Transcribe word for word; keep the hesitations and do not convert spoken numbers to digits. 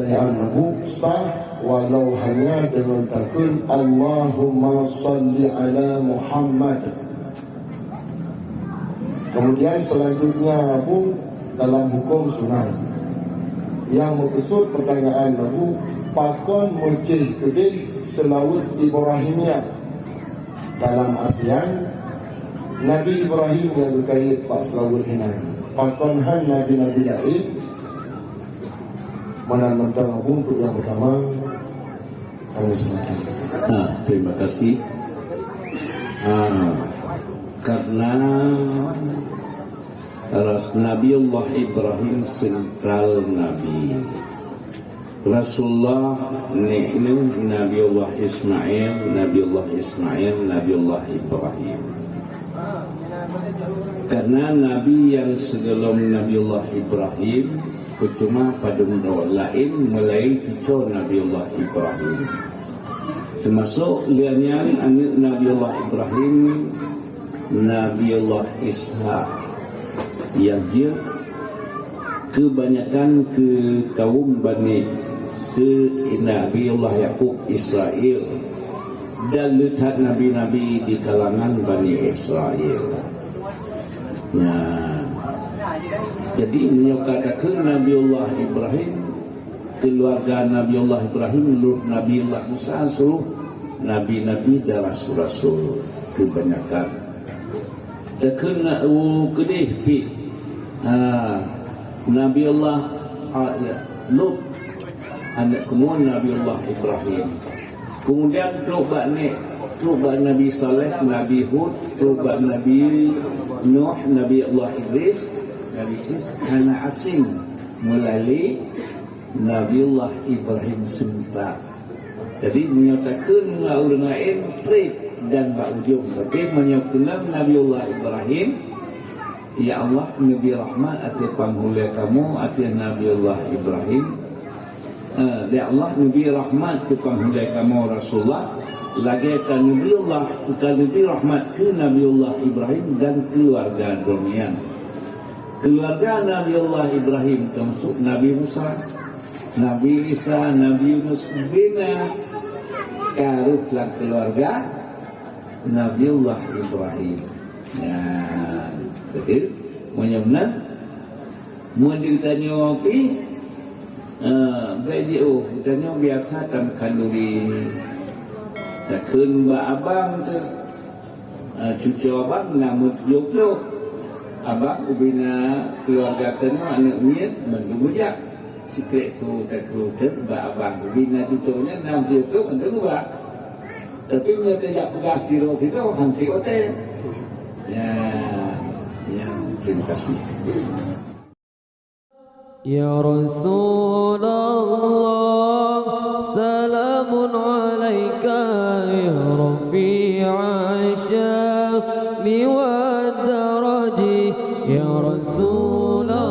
Pertanyaan Abu sah walau hanya dengan takun Allahumma salli ala Muhammad. Kemudian selanjutnya Abu dalam hukum sunat. Yang meukeusut pertanyaan Abu, pakon meucéh keudeh seulaweuet Ibrahimiyah? Dalam artian Nabi Ibrahim nyang geukayét bak seulaweuet hinan. Pakon han nabi-nabi laén? Meunan mantong Abu untuk yang pertama. Kami silakan. Ah, terima kasih. Ah, karena Ras-, Nabiullah Ibrahim sentral Nabi. Rasulullah, nek Nuh, Nabiullah Ismail, Nabiullah Ismail, Nabiullah Ibrahim. Karena Nabi yang sebelum Nabiullah Ibrahim, percuma padum droe laén meulai cuco Nabiullah Ibrahim. Termasuk lian nyan aneuk Nabiullah Ibrahim, Nabiullah Ishak, nyang jeuet keubanyakan keu kaum Bani, keu Nabiullah Yakub Israel, dan le that nabi-nabi di kalangan Bani Israel. Nah, jadi meunyoe ka takheun Nabiullah Ibrahim, keuluwarga Nabiullah Ibrahim, lheueh Nabiullah Musa, seluruh nabi-nabi dan rasul-rasul keubanyakan. Takheun na-, u keudeh pih, ha, Nabiullah, ha, ya, Lut, aneuk keumun Nabiullah Ibrahim. Kemudian trok bak ni, trok bak Nabi Saleh, Nabi Hud, trok bak Nabi Nuh, Nabi Allah Idris, Nabi Sis, hana asing meulali Nabiullah Ibrahim seumita. Jadi, meunyoe takheun ngon ureuëng laén, treb dan bak ujong. Tapi, meunyoe keunong Nabiullah Ibrahim, "Ya Allah, neubri rahmat ateueh panghulée kamoe, ateueh Nabiullah Ibrahim." Eh, "Ya Allah, neubri rahmat keu panghulée kamoe Rasulullah, lagée ka neubri Allah, ka neubri rahmat keu Nabiullah Ibrahim dan keuluwarga droeneuh." Keuluwarga Nabiullah Ibrahim teumasuk Nabi Musa, Nabi Isa, Nabi Yunus, bina ka rhoh lam keuluwarga Nabiullah Ibrahim. Nyan, beutôi? Meunyoe meunan, meunyoe geutanyoe pih, eh, bék jiôh, geutanyoe biasa tameukanuri. Takheun bak abang teuh, eh, cuco abang na meutujoh ploh. Abang ubina keuluwarga tanyoe aneuk miet mandum meujak. Sikrék su takheun bak abang ubina cuco nyan na meutujoh ploh mandum meujak. Tapi meunyoe tajak peugah sidroe-sidroe, han sép watée. Ya, ya, terima kasih. Ya Rasulullah, salamun alaika ya rafi'a sya'ni wa daraji. Ya Rasulullah,